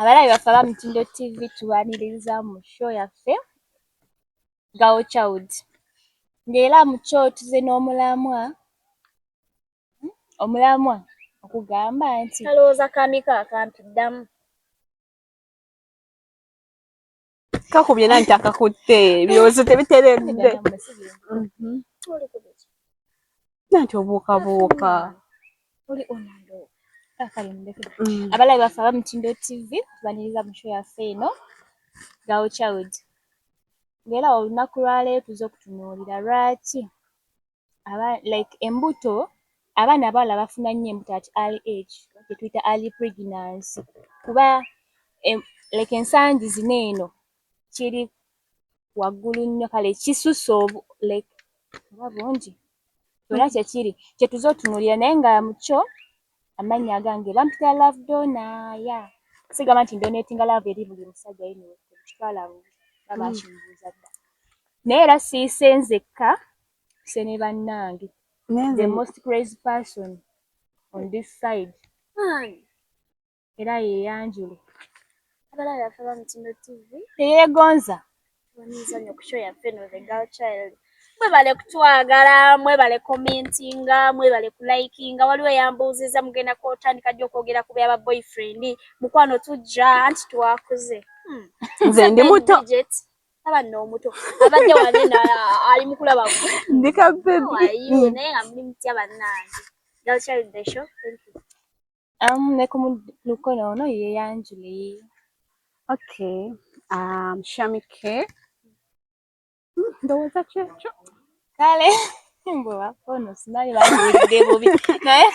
Abalabi baffe aba Mutindo TV, tubaniriza mu show yaffe Girl Child. Ng'era mu kyo tuze n'omulamwa, Omulamwa okugamba nti Kalowooza kamika akampiddamu. Kakubye nanti akakutte ebirowoozo tebiteredde. Oli ku biki? Nanti obuukabuuka. Oli on and off. Kale mundeke. Abalabi baffe aba Mutindo TV, tubaniriza mu show yaffe eno Girl Child. Ng'era olunaku lwaleero tuze okutunuulira lwaki aba like embuto, abaana abawala bafuna nnyo embuto at early age, kye tuyita early pregnancy, kuba like ensangi zino eno kiri waggulu nnyo, kale kisusse obu like oba bungi kyonna kyekiri kyetuze otunuulira. Naye nga mu kyo amannya agange bampita Love Donor. Ya, sigamba nti ndonatinga love eri buli musajja. Anyway, tekitwala bubi baba bakimbuuza dda, naye era siise nzekka, se ne bannange, the most crazy person on this side. Ani? Era yeyanjule. Abalabi baffe ba Mutindo TV. Teyeegonza. Tubaniriza nnyo ku show yaffe eno The Girl Child. Mwebale kutwagala, mwebale commentinga, mwebale kulikinga. Waliwo eyambuuzizza, mugenda kutandika ddi okwogera ku byaba boyfriend? Mukwano, tujja, anti twakuze. Nze ndi muto. Bridget, aba nno omuto abadde wane ali mu kulaba. Ndi ka baby. How are you? Naye nga muli mutya bannange? Girl Child the show. Thank you. Ne ku lukono ono yeyanjule. Okay. Shami K. Ndowooza kyekyo. Kale mbwe wakono simanyi bakuwulidde bubi, naye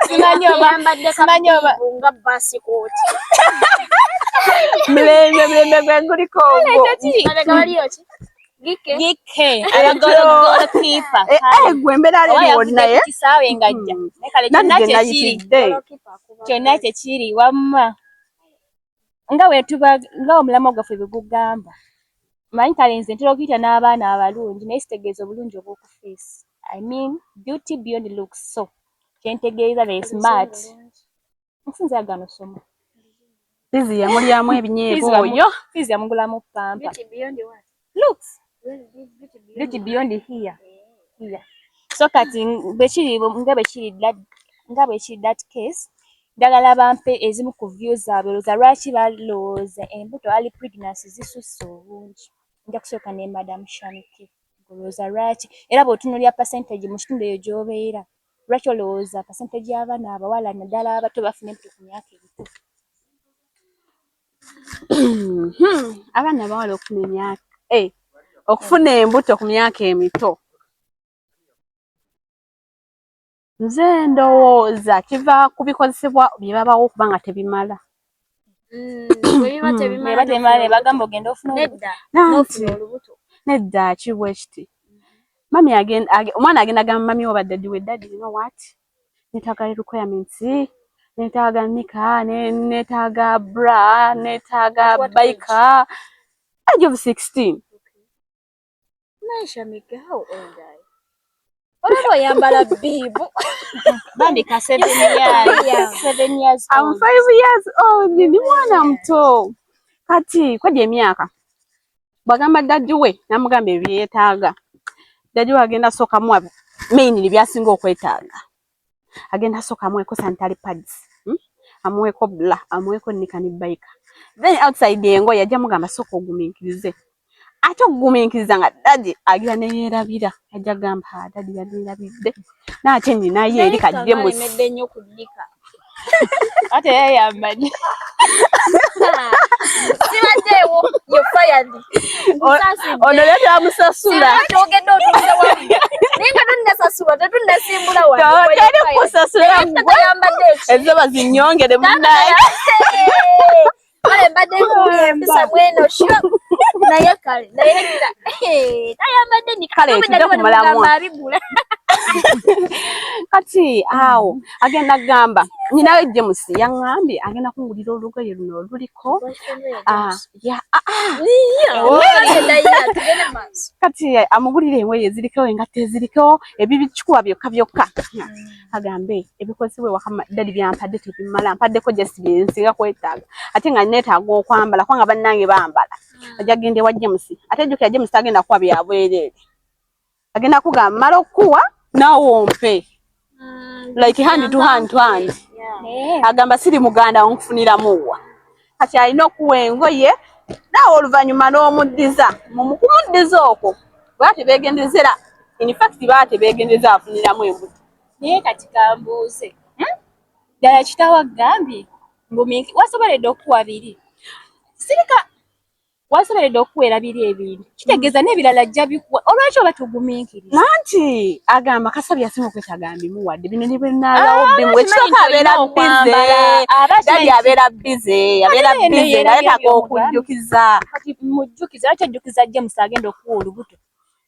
simanyi oba Yambadde simanyi oba kabibu nga basikooti. Mulembe mulembe gwe guliko ogwo. Mabega waliyo ki? Gike. Gike abagologolo keeper. Eh, eh, gwe embeera oba eri yavudde wonna ye. Ku kisaawe ng'ajja. Naye kale Nange kyonna gye kyekiri nayitidde. Goalkeeper akuba. Kyonna kyekiri wamma nga bwe tuba nga omulamwa gwaffe bwe gugamba. Manyi kale nze ntera okuyita n'abaana abalungi, naye sitegeeza obulungi obw'oku face, I mean beauty beyond looks. So kyentegeeza, they smart, nsinze agano soma. Fizi yamulyamu ebinyeebwa oyo. Fizi yamugulamu pampa. Beauty beyond what? Looks. Beauty beyond. Beauty beyond here here. So kati bwekiri nga bwekiri nga bwekiri that case, njagala bampe ezimu ku views zaabwe. Olowooza lwaki balowooza embuto, early pregnancy, zisusse obungi? Nja kusooka ne Madam Shamike. Olowooza lwaki, era bw'otunuulira percentage mu kitundu eyo gy'obeera, lwaki olowooza percentage y'abaana abawala naddala abato bafuna embuto ku myaka emito? Abaana abawala okufuna emyaka, eh, okufuna embuto ku myaka emito, nze ndowooza kiva ku bikozesebwa bye babawo okuba nga tebimala. Bwe biba tebimala, Bwe tebimala ne bagamba ogenda ofuna olubuto. Nedda, Nanti n'ofuna olubuto. Nedda, kibwe kiti, mami agenda omwana agenda agamba mami oba daddy we, "Daddy, you know what, neetaaga requirements, neetaaga knicker, neetaaga bra, neetaaga At what biker." Age of 16. Naye Shamike, how old are you? Olaba oyambala biibu. Bambi ka 7 years, 7 years I'm old. 5 years old, ndi mwana muto. Kati kwegyo emyaka, bw'agamba daddy we, n'amugamba ebyo bye yeetaaga, daddy we agenda sooka muwa mainly by'asinga okwetaaga. Agenda sooka amuweeko sanitary pads, Amuweeko bra, amuweeko knicker ne biker. Then outside engoye ajja mugamba sooka ogumiikirize. Ate okugumiikiriza nga daddy agira ne yeerabira, ajja gamba, "Ah, daddy yanneerabidde, naate nninayo eri kajje mu." Alemedde nnyo ku knicker. Ate yayambadde. Sibaddeewo, you fired. Ono leero tebamusasula. Kyogedde otuuse wamu. Naye nga tonnasasulwa, tetunnasimbula wano. Teri kusasula gwe. Tayambadde eki? Ezoba zinyongere munnaye. Kale mbadde nkuwa empisa mweno sho. Naye kale, naye nga tayambadde knicker. Kale, tudde ku mulamwa. Abigula. Kati awo agenda kugamba nyinawe James yaŋŋambye agenda kungulira olugoye luno oluliko. Ah, ah, ah. Kati amugulira engoye eziriko, engatto eziriko, ebibikikuba byokka byokka. Agambe ebikozebwa ewaka daddy byampadde tebimala, mpaddeko just byensinga kwetaaga, ate nga neetaaga okwambala kubanga bannange bambala. Ajja genda ewa James, ate jjukira James tagenda kuwa byabwereere, agenda kugamba mala okukuwa naawe ompe, like hand to hand to hand. Agamba siri muganda nkufuniramuwa. Kati alina okuwa engoye naawe oluvannyuma n'omuddiza. Mu kumuddiza okwo baba tebeegendereza, in fact baba tebeegendereza afuniramu embuto. Naye kati kambuuze, Ddala kitaawo agambye wasoboledde okukuwa biri, sirika, wasoboledde okukuweera biri ebintu, kitegeeza n'ebirala ajja bikuwa. Olwaki oba tugumiikiriza? Nanti agamba kasabi yasinga okwetaaga mbimuwadde bino ne bwenalawo bimuwe. Ekisooka abeera busy, daddy abeera busy, abeera busy nga yeetaaga okujjukiza. Kati mujjukiza, lwaki ojjukiza James agenda okuwa olubuto?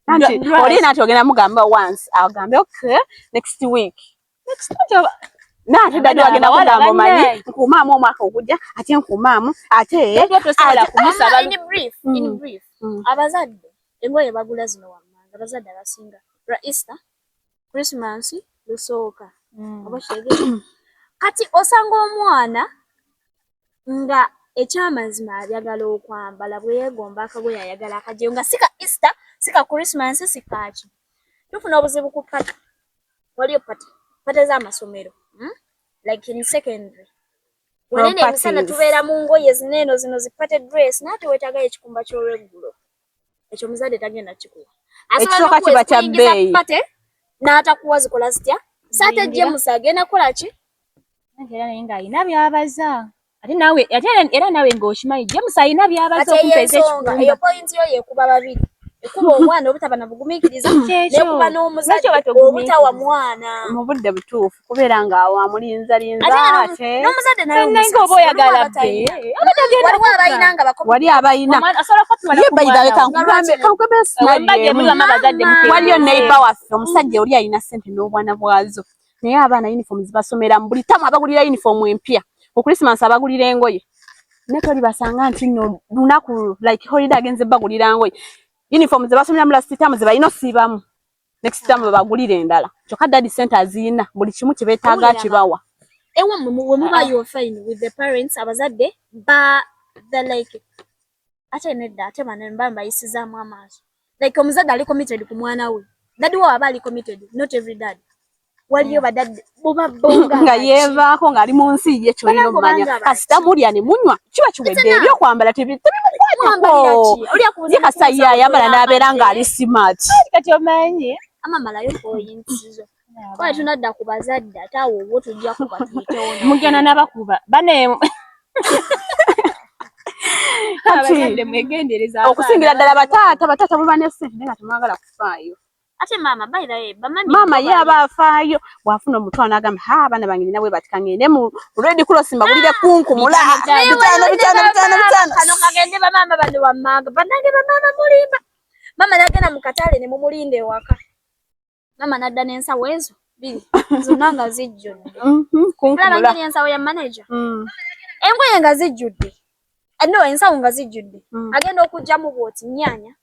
Nanti oli nati ogenda mugamba once, agambe okay, next week. Naate daddy agenda kugamba omanyi nkuumaamu omwaka ogujja, ate nkuumaamu ate. Tosobola kumusaba. In brief, abazadde engoye bagula zino wammanga, abazadde abasinga lwa Easter, Christmas, lusooka oba kitegeeza. Kati osanga omwana nga ekyamazima ayagala okwambala, bwe yeegomba akagoye ayagala akajeyo nga si ka Easter, si ka Christmas, si kaaki. Tufuna obuzibu ku party. Waliyo party, party z'amasomero, Like in secondary wanene emisana tubeera mu ngoye zineeno zino zi party dress, naye ate weetaagayo ekikumba ky'olweggulo, ekyo omuzadde tagenda kikuwa. Ekisooka kiba kya bbeeyi. Party n'atakuwa zikola zitya saate. James agenda kukola ki? Era naye ng'alina by'abaza, ate naawe, ate era naawe ng'okimanyi James alina by'abaza okumpeesa ekikumba. Eyo point yo yekuba babiri, ekuba omwana obutaba na bugumiikiriza, nekuba n'omuzadde obutawa mwana mu budde butuufu, kubeera nga awamulinzalinza. Ate n'omuzadde naye oba oyagala bbe. Waliwo abalina nga wali abalina ye bayibawe. Kankugambe, waliyo neighbor waffe, omusajja oli alina ssente n'obwana bwazo, naye abaana uniform zibasomeramu buli tamu abagulira uniform empya, ku Christmas abagulira engoye, naye tolibasanga nti nno lunaku like holiday agenze bagulira ngoye. Uniform ze basomeramu last term ze balina osiibamu, next term babagulira endala. Kyokka daddy sente aziyina, buli kimu kye beetaaga kibawa. Ewammwe we muba you fine with the parents, abazadde ba the like, ate nedda, ate bano mba mbayisizaamu amaaso, like omuzadde ali committed ku mwana we, daddy wo aba ali committed, not every dad. Waliyo badadde buba bonga nga yeevaako ng'ali mu nsi ye. Kyolina omumanya, kasita mulya ne munywa kiba kiwedde, ebyokwambala tebimukwatako. Ye kasita ye ayambala n'abeera ng'ali smart. Kati omanyi amamalayo points zo kwa tunadda ku bazadde, ate awo obwo tujja kuba tuyitewo. Mugenda n'abakuba bane abazadde mwegendereza. Okusingira ddala bataata, bataata muba ne ssente naye nga temwagala kufaayo. Ate maama, by the way, bamami. Maama ye aba afaayo, bw'afuna omutwalo n'agamba, ha, abaana bange nina bwe bati, kangende mu Red Cross mbagulire kunkumula bitaano bitaano bitaano bitaano. Kano kagende bamaama bano wammanga. Bannange bamaama mulimba. Maama n'agenda mu katale ne mumulinda ewaka, maama n'adda n'ensawo ezo biri zonna nga zijjudde. Olaba ngeri ensawo ya manager, engoye nga zijjudde, no ensawo nga zijjudde. Agenda okugyamu bwoti nnyaanya,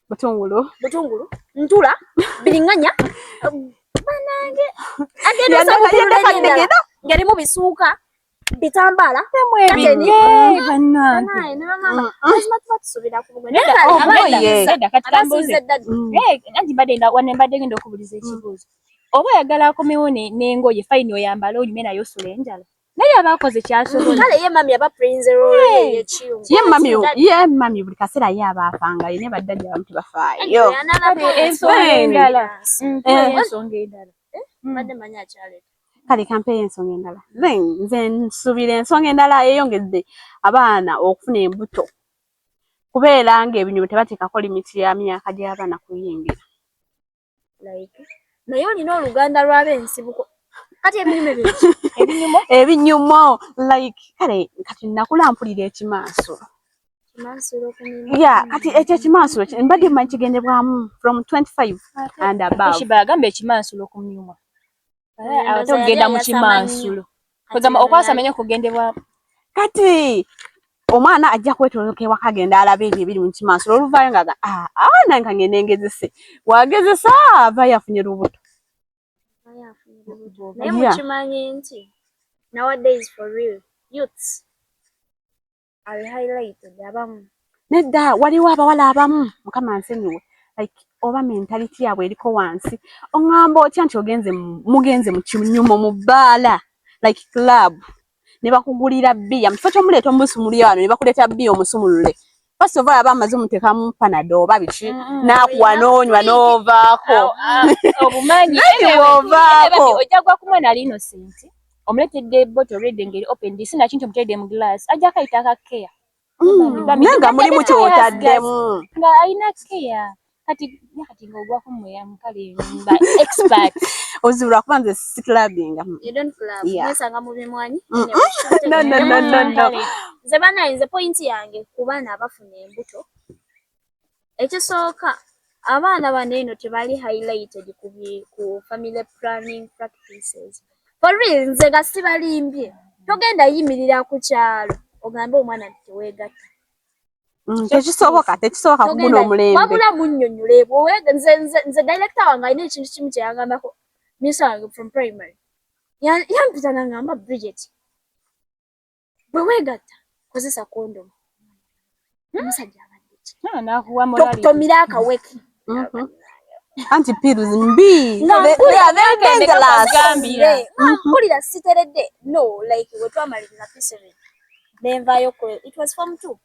butungulu, butungulu, ntula, biriŋŋanya. Banange, agenda osanga ngerimu bisuuka, bitambaala. Bannange, tuba tusuubira ku anti mbadde wane mbadde ngenda okubuliza ekibuuzo. Oba oyagala akomewo n'engoye, fine, oyambale onyume, naye osula enjala, naye aba akoze kyasobola. Kale ye mami aba prinze role yekiyungu. Ye mami, ye mami buli kaseera ye aba afangayo, naye baddaddy abamu tebafaayo. Ensonga endala, ensonga endala. Mbadde manyi akyaleeta. Kale kampeeyo ensonga endala. Then nze nsuubira ensonga endala eyongedde abaana okufuna embuto kubeera ng'ebinyumu tebateekako limit ya myaka gy'abaana kuyingira. Like naye olina oluganda lw'abensibuko, kati ebinyumo ebyo? Ebinyumo? Ebinyumo like, kale kati nakula mpulira ekimaaso. Ya, kati ekyo ekimansulo mbadde mmanyi kigendebwamu from 25 and above. Agamba ekimansulo kumyuma ate okugenda mu kimansulo kwegamba okwasama ennyo kugendebwamu. Kati omwana ajja kwetoloka ewaka agenda alaba ebyo ebiri mu kimansulo, oluvaayo nga ah, ah, nange kangende ngezese, wagezesa avaayo afunye lubuto. Naye mukimanyi nti nowadays, for real, youths are highlighted abamu. Nedda, waliwo abawala abamu, Mukama nsonyiwe, like oba mentality yaabwe eriko wansi. Oŋŋamba otya nti ogenze mugenze mu kinyumo mu bbaala, like club, ne bakugulira bbiya, mu kifo ky'omuleeta omusumulira wano ne bakuleeta bbiya omusumulule? First of all, aba amaze omuteekamu Panado oba biki, n'akuwa n'onywa n'ovaako. Obumanyi. Bw'ovaako. Ojja gwa ku mwana ali innocent, omuleetedde bottle already ngeri open, sinakinti omuteredde mu glass, ajja kayita akakeya. Naye nga mulimu kyotaddemu. Nga alina keya. Kati kati ng'ogwako mwe kale ba expert. Obuzibu lwakuba nze siclubinga. You don't club? Yeah. Mwesanga mu bimwanyi? No, no, no, no, no. Nze banaye, nze point yange ku baana abafuna embuto, ekisooka, abaana bano eno tebali highlighted ku family planning practices. For real, nze nga sibalimbye, togenda yimirira ku kyalo ogambe omwana nti teweegatta. Tekisoboka, tekisoboka kuguna omulembe. Wabula munnyonnyole. Nze director wange alina ekintu kimu kye yangambako, miso wange from primary. Yampita nangamba, "Bridget, bwe weegatta kozesa kondomu." Omusajja abadde ki? Nakuwa morality. Tomira akaweke. Anti pills mbi. Nga They are very dangerous. Gambira. Nga mpulira siteredde. No, like we twamaliriza P7 nenvaayo, it was form 2.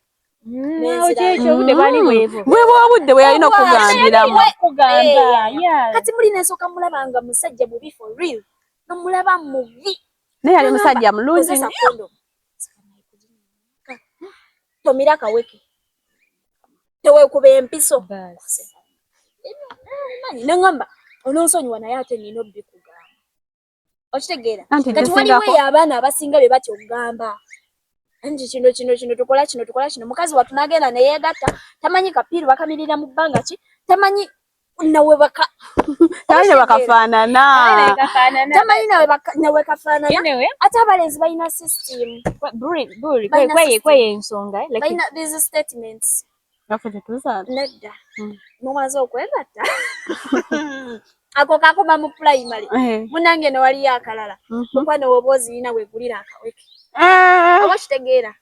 Kyekyo, obudde bwali bwebu. Bwebwa obudde bwe yalina okugambiramu. Kugamba, yeah. Kati muli nensooka mulaba nga musajja mubi, for real, nomulaba mubi. Naye yali musajja mulungi. Kozesa condom, tomira akaweke, teweekuba empiso. Basi. Neŋŋamba ononsonyiwa, naye ate nina obbikugamba, okitegeera? Anti Kati waliwo kisingako eyo abaana abasinga be batya okugamba nti kino kino kino, tukola kino, tukola kino. Mukazi wattu n'agenda neyeegatta, tamanyi kapiiru bakamirira mu bbanga ki, tamanyi nawe baka tamanyi ne bakafaanana. Tamanyi nawe kafaanana. Anyway, ate abalenzi balina system. Buri Balina system. Kweye ensonga, like Balina these statements. Naffe tetuzaala. Nedda. Mumaze okwegatta, ako kakoma mu primary. Munange ne waliyo akalala. Mukwano, woba ozirina weegulira akaweke. Oba kitegeera,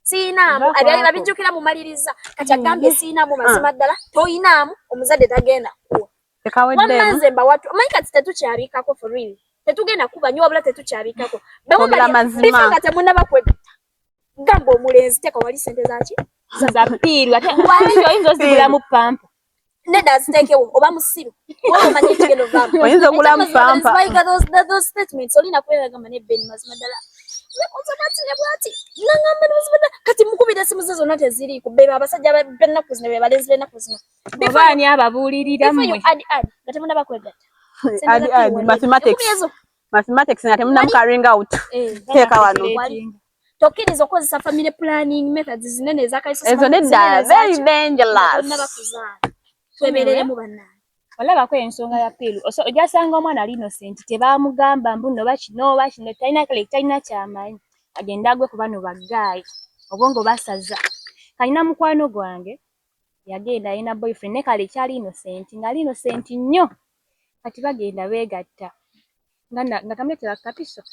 siinaamu. Nvakwako. Abyali babijjukira mumaliriza. Kati agambye siinaamu, mazima ddala toyinaamu, omuzadde tagenda kuwa. Tekaweddemu. Wamma nze mbawatu omanyi kati tetukyabikako, for real, tetugenda kuba nyo, wabula tetukyabikako. Kwogera mazima. Bifo nga temunnaba kwegatta, gamba omulenzi teeka wali sente zaki. Za piiru, ate oyinza ozigulamu pampa. Nedda, aziteekewo oba musiru oba omanyi ekigendo vaamu. Oyinza ogulamu pampa. Bayiga those statements, olina kubeera gamba ne Ben, mazima ddala nekoze bwati ne bwati, nangamba ne mazima ddala kati mukubira esimu ze zonna teziriiko. Beba abasajja b'ennaku zino, be balenzi b'ennaku zino. Oba ani ababuulirira Before you mmwe? add add nga temunnaba kwegatta. Add, add, mathematics. Enkumi ezo. Mathematics nga temunnamu carrying out. Eh, Teeka wano. Wali. Tokkiriza okukozesa family planning methods zinene ezakaiso. Ezo nedda, very dangerous. Tonnaba kuzaala, twebereremu bannange. Olabako ensonga ya piiru, ojasanga omwana ali innocent, tebamugamba mbu no bakino oba kino, talina kale, talina kyamanyi, agenda agwe ku bano baggaayi, obwongo basaza. Kalina mukwano gwange yagenda alina boyfriend, ne kale kyali innocent, ng'ali innocent nnyo. Kati bagenda beegatta nga tamuleetera kapiso.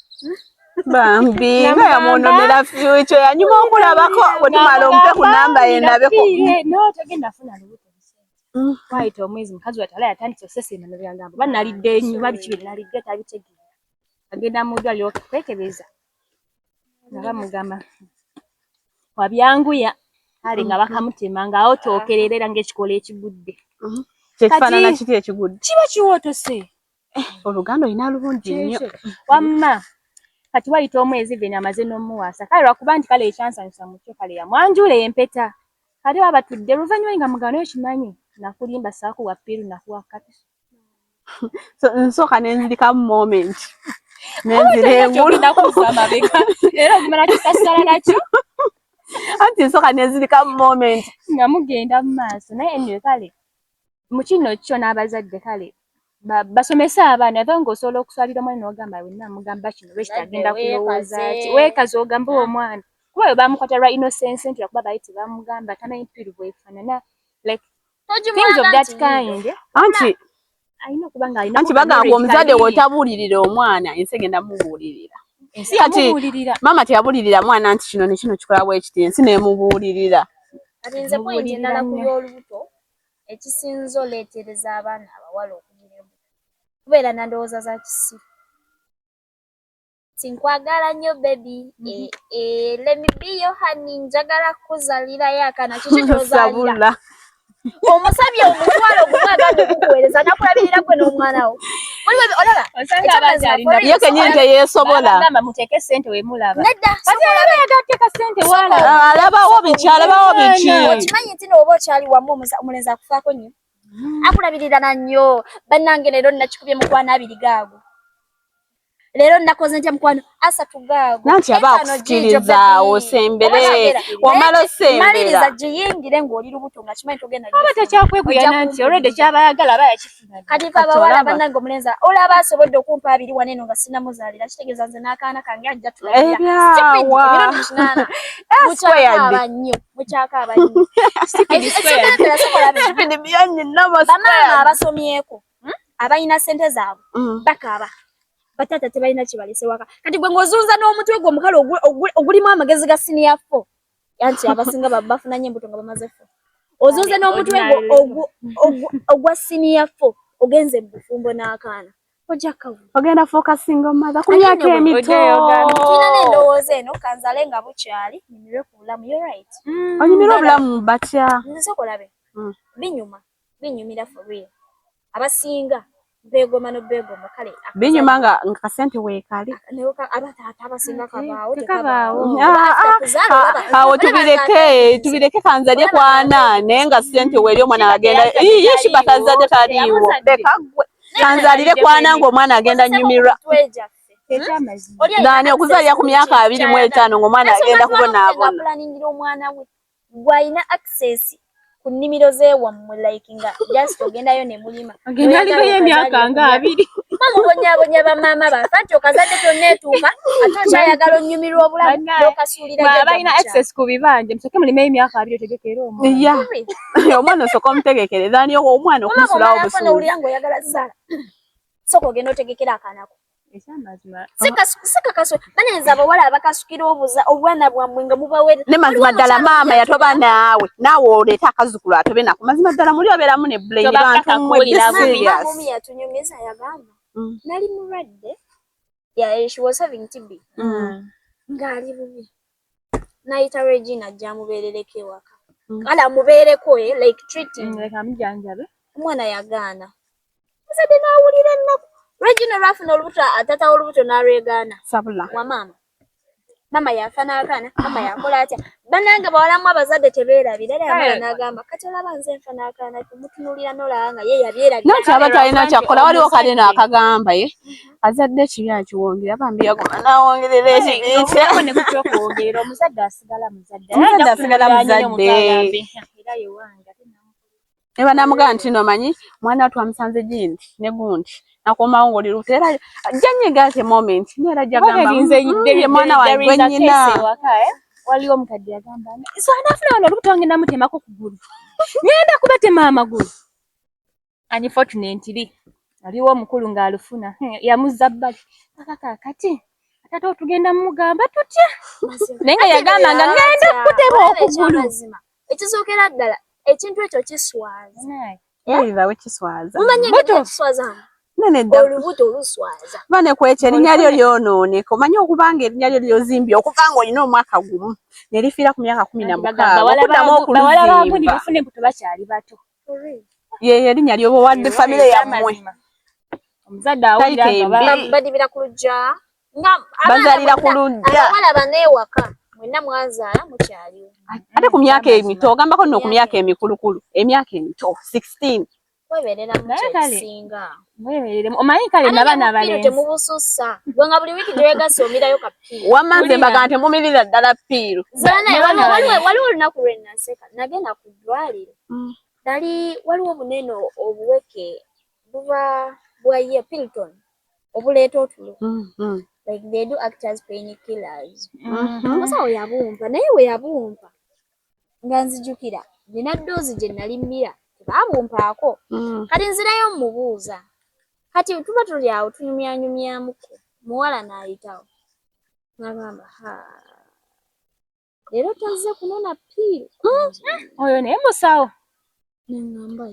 Bambi, nga yamwononera future. Yanyuma okulabako bwe tumala ompe ku namba ye ndabeko. No, togenda funa lubuto. Wayita omwezi, mukazi watala yatandise osesema nebyagamba oba nalidde nnyo oba biki bye nalidde, tabitegeera. Agenda mu ddwaliro kwekebeza nga bamugamba wabyanguya, kale nga bakamutema ng'awotookerera era ng'ekikolo ekigudde. Kyekifaanana kiti ekigudde? Kiba kiwootose. Oluganda olina lulungi nnyo. Wamma kati wayita omwezi, veni amaze n'omuwaasa. Kale lwakuba nti kale ekyansanyusa mukyo, kale yamwanjula empeta. Kati baba batudde oluvannyuma nga mugamba, naye okimanyi nakulimba, saakuwa piiru, nakuwa kapiso. So nsooka nenzirikamu moment, nenzira engulu. Mabega era ogumala kisasala nakyo. Anti nsooka nenzirika mu moment. Nga mugenda mu maaso naye anyway kale mu kino kyo n'abazadde kale basomese abaana ate ng'osobola okuswalira omwana n'ogamba wenna mugamba kino lweki agenda kulowooza ki weekaza ogambe omwana kuba bwe bamukwata lwa innocence nti lwakuba baali tebamugamba tamanyi piru bwefaanana like things of that kind. Anti alina okuba nga alina anti bagamba omuzadde w'otabuulirira omwana ensi egenda mubuulirira. Ensi Kati yamubuulirira. maama teyabuulirira mwana nti kino ne kino kikola bwe kiti, ensi n'emubuulirira. Kati nze point Mubuulirira endala ku nnyo. by'olubuto ekisinza oleetereza abaana abawala okugira embuto kubeera na ndowooza za kisiru. Nti nkwagala nnyo baby, let me be your honey, njagala kukuzaalirayo akaana. Kiki ky'ozaalira? Sabula. Omusabye omutwalo gumu agambye okukuweereza n'akulabirira gwe n'omwana wo. Waliwo olaba? Osanga Ekyamazima, abakyalina for real, Ye kennyini teyeesobola. Bagamba muteeke ssente we mulaba. Nedda, Kati era yagateeka ssente wala. Alabawo biki, alabawo biki. Okimanyi nti n'oba okyali wamu omulenzi akufaako nnyo. Akulabirira na nnyo. Bannange leero nakikubye mukwano abiri gaago. Leero nakoze ntya mukwano asatu gaago. Nanti aba Etaano giigyo, akusikiriza baby. osembere, Oba kigera. omala Naye osembera. maliriza giyingire ng'oli lubuto nga kimanyi togenda Aba gifuna. takyakweguyana Ojja nti already kyabayagala aba yakifuna. Kati fe Kati abawala olaba. bannange omulenzi olaba asobodde okumpa abiri wano eno nga sinnamuzaalira kitegeeza nze n'akaana kange ajja tulabira. Ebyawa. Emirundi 8. Squared. Mukyakaaba nnyo. Mukyakaaba nnyo. Stupid squared. Ekigendera sokola bino. Stupid beyond normal Bamaama squared. abasomyeko abalina ssente zaabwe bakaaba. Bataata tebalina kye balese waka. Kati gwe ng'ozunza n'omutwe gwo omukale ogulimu amagezi ga senior four. Anti abasinga bafuna nnyo embuto nga bamaze four. Ozunze n'omutwe gwo ogwa senior four ogenze mu bufumbo n'akaana. Ojja kawuka. Ogenda fuuka single mother ku Ate myaka nno emito. ojjayo ogamba. Tulina n'endowooza eno kanzale nga bukyali nyumirwe ku bulamu. You're right. Onyumirwa obulamu batya. Nze sooka olabe. Binyuma. Binyumira for real. Abasinga beegomba n'obeegomba kale Binyuma nga kasente weekali. Abataata abasinga kabaawo Tekabaawo. tekabaawo. Ah, Kuzaala ah, olaba- awo olaba tubireke tubireke kanzalye kwana naye nga ssente weeri omwana agenda Ii, ye Shiba tazadde taliiwo leka ggwe kanzalire kwana ng'omwana agenda nyumirwa Mitwe gyaffe. Ekyamazima. Oli alina Naani okuzaalira ku myaka access 25 ng'omwana agenda kubonaabona. Apulaningira omwana we gw'alina access ku nnimiro z'ewammwe like nga just ogendayo ne mulima. Ogenda alimeyo emyaka nga 20. Mubonyaabonya bamaama baffe anti okazadde tonneetuuka ate okyayagala onnyumirwa obulamu Bannaye, n'okasuulira Mwe jjajja abalina mu kyalo. access ku bibanja musooke mulimeyo emyaka 20 otegekere omwana. Ya omwana osooka omutegekere thani omwana Mama okumusulawo bw'omala afuna busuuzi. owulira ng'oyagala zaala sooka ogenda otegekera akaana ko. Ekyamazima. Sikakasu banenza abawala abakasukira obwana bwammwe nga mubawere. Ne mazima ddala maama yatoba naawe naawe oleeta akazzukulu atobe nako mazima ddala muli obeeramu ne brain Tobakaka bantu mmwe be kuwulira bubi. serious. Mama omu yatunyumiza yagamba nali mulwadde yeah, she was having TB ng'ali bubi n'ayita Regina ajja amubeerereko ewaka kale amubeereko like treating Leka amujanjabe. omwana yagaana muzadde n'awulira ennaku Regina olwafuna olubuto atata olubuto n'alwegaana Sabula. wa maama maama yafa n'akaana maama yakola atya bannange bawalamu abazadde tebeerabira era yamala n'agamba kati olaba nze nfa n'akaana kumutunuulira n'olaba nga ye yabyerabira Nanti aba talina kyakola waliwo kale no akagamba ye azadde ekibi akiwongera bambi yaguma n'awongerera ekibi kye. Okugjako ne kukyokwongerera omuzadde asigala muzadde. Omuzadde asigala muzadde. Era ye wange ate Ne banamugamba nti no manyi mwana wa twamusanze gindi ne gundi nakomawo ng'oli lubuto era ajja nnyiga ate moment naye era ajja gamba ye mwana wange gwe nnyina. Waliwo omukadde yagamba so anaafuna wano olubuto wange namutemako kugulu ngenda kubatema amagulu. Unfortunately waliwo omukulu ng'alufuna yamuzza bbali akaka kati ate otugenda mugamba tutya naye nga yagamba nga ngenda kutema okugulu. Ekisookera ddala ekintu ekyo kiswaza. Either we kiswaza. Mumanyi engeri gyekiswazamu? Nene dda. Olubuto luswaza. Ba ne kwekyo erinnya lyo lyonooneka omanyi okuba nga erinnya lyo lyozimbye okuva ng'olina omwaka gumu ne lifiira ku myaka 16 okuddamu Bawala bagundi okuluzimba. bafuna embuto bakyali bato. Ye erinnya ly'oba owadde famire yammwe. Omuzadde awulira Tayita nga embi. Badibira ku luggya nga Bazaalira ku luggya. Abawala bano ewaka mwenna mwazaala mukyaliwo. Ate ku myaka emito ogambako nno ku myaka emikulukulu emyaka emito 16. Kwebeereramu Naye kale. kyekisinga. Mwebereremu omanyi kale nabaana abalenzi temubusussa gwe nga buli wiiki gyewegasa omirayo ka pill Wamma nze mbaga nti mumirira ddala pill. Waliwo olunaku lwe naseka nagenda ku ddwaliro nali waliwo bunene obuweke buba bwa ye Piriton obuleeta otulo like they do act as pain killers. Omusawo yabumpa naye we yabumpa nga nzijukira nina dose gye nali mmira tebabumpaako. Kati nzirayo mmubuuza kati tuba tuli awo tunyumyanyumyamuko muwala n'ayitawo n'agamba ha leero tazze kunona pill. Oyo naye musawo. Neŋŋamba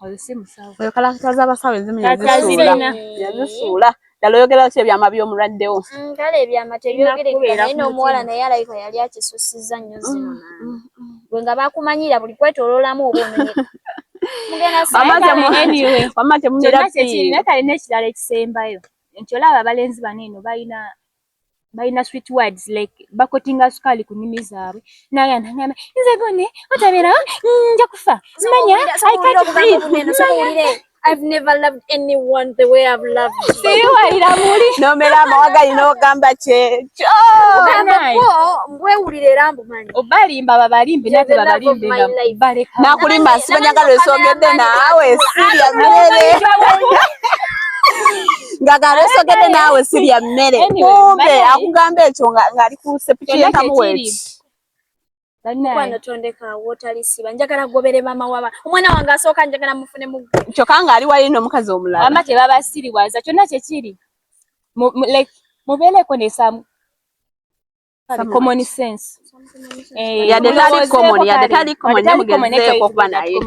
Oyo si musawo. Oyo character z'abasawo ezimu yazisuula. Yazisuula. Ddala oyogera ki ebyama by'omulwaddewo? Kale ebyama tebyogerekeka naye n'omuwala naye alabika yali akisussizza nnyo zino gwe nga bakumanyira buli kwetooloolamu oba omenyeka. Wamma temumira pill. Naye kale n'ekirala ekisembayo nti olaba abalenzi bano eno balina sweet words like bakotinga sukaali ku nnimi zaabwe naye nagamba nze gone otabeerawo nja kufa manya I can't breathe. I've never loved anyone the way I've loved you. Siriwalira muli. Nomera amawagali n'ogamba kyekyo. Mbwewulira era mbumanyi. Obalimba babalimbe nate babalimbe nga baleka. Nakulimba simanya nga lwesogedde naawe sirya mmere. Nga galwesogedde naawe sirya mmere. Kumbe akugamba ekyo ng'ali ku sepiki y'entamu weeti. Mukwano tondeka wootalisiba njagala gobere maama waba omwana wange asooka njagala mufune muggwe. Kyokka ng'ali wali n'omukazi omulala. Wamma tebabasiriwaza kyonna kyekiri like mubeereko ne some common sense. Yadde tali common, yadde tali common, naye mugezeeko okuba naye.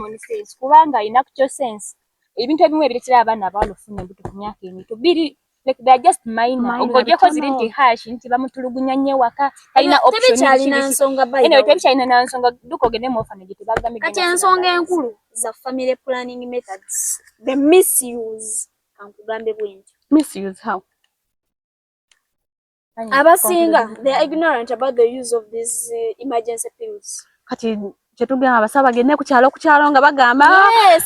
Kubanga alina actual sense. Ebintu ebimu ebireetera abaana abawala okufuna embuto ku myaka emito biri like they are just minor. Ng'ogyeko ziri nti hash nti bamutulugunya nnyo ewaka talina option. Tebikyalina nsonga by Anyway, tebikyalina na nsonga dduka ogende mu orphanage tebagambye. Kati ensonga enkulu za family planning methods the misuse kankugambe bwe ntyo. Misuse how? Abasinga they are ignorant about the use of these emergency pills. Kati kyetugamba abasawo bagende ku kyalo nga bagamba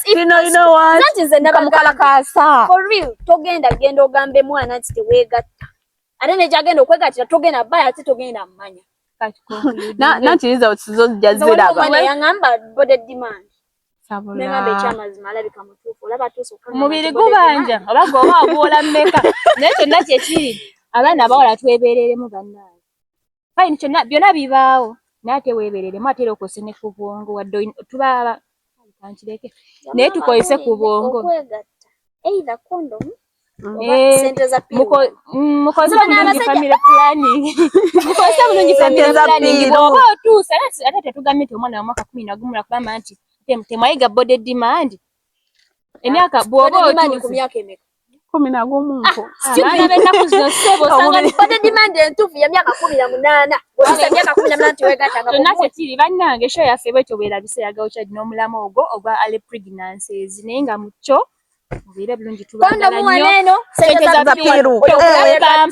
you know what mukalakaasa. For real togenda genda ogambe mwana nti teweegatta ate negyagenda okwegattira togenda baya ate togenda mmanya. Nanti results zo zijja ziraba. Omwana yaŋŋamba body demand. Nengamba ekyamazima alabika mutuufu olaba atuuse omubiri gubanja oba gwoba waguwola mmeka naye kyonna kyekiri abaana abawala twebereremu bannange. Fine kyonna byonna bibaawo naye ate weebereremu ate era okozese ne ku bwongo wadde tuba kankireke naye tukozese ku bwongo. Okwegatta either condom mukozese bulungi family planning, mukozese bulungi family planning bw'oba otuuse ate tetugambye nti omwana wa mwaka 11 lwakubamba nti temwayiga body demand emyaka bw'oba otuuse ku myaka emeka 11 nko abaana b'ennaku zino ssebo osanga body demand entuufu ya myaka 18 bw'otuusa emyaka 18 teweegattanga. Kyonna kyekiri bannange show yaffe bwetyo bwerabise ya Girl Child n'omulamu ogwo ogwa early pregnancies naye nga mu kyo mubeere bulungi tubaagala nnyo. Sente za pill.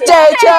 Kyekyo.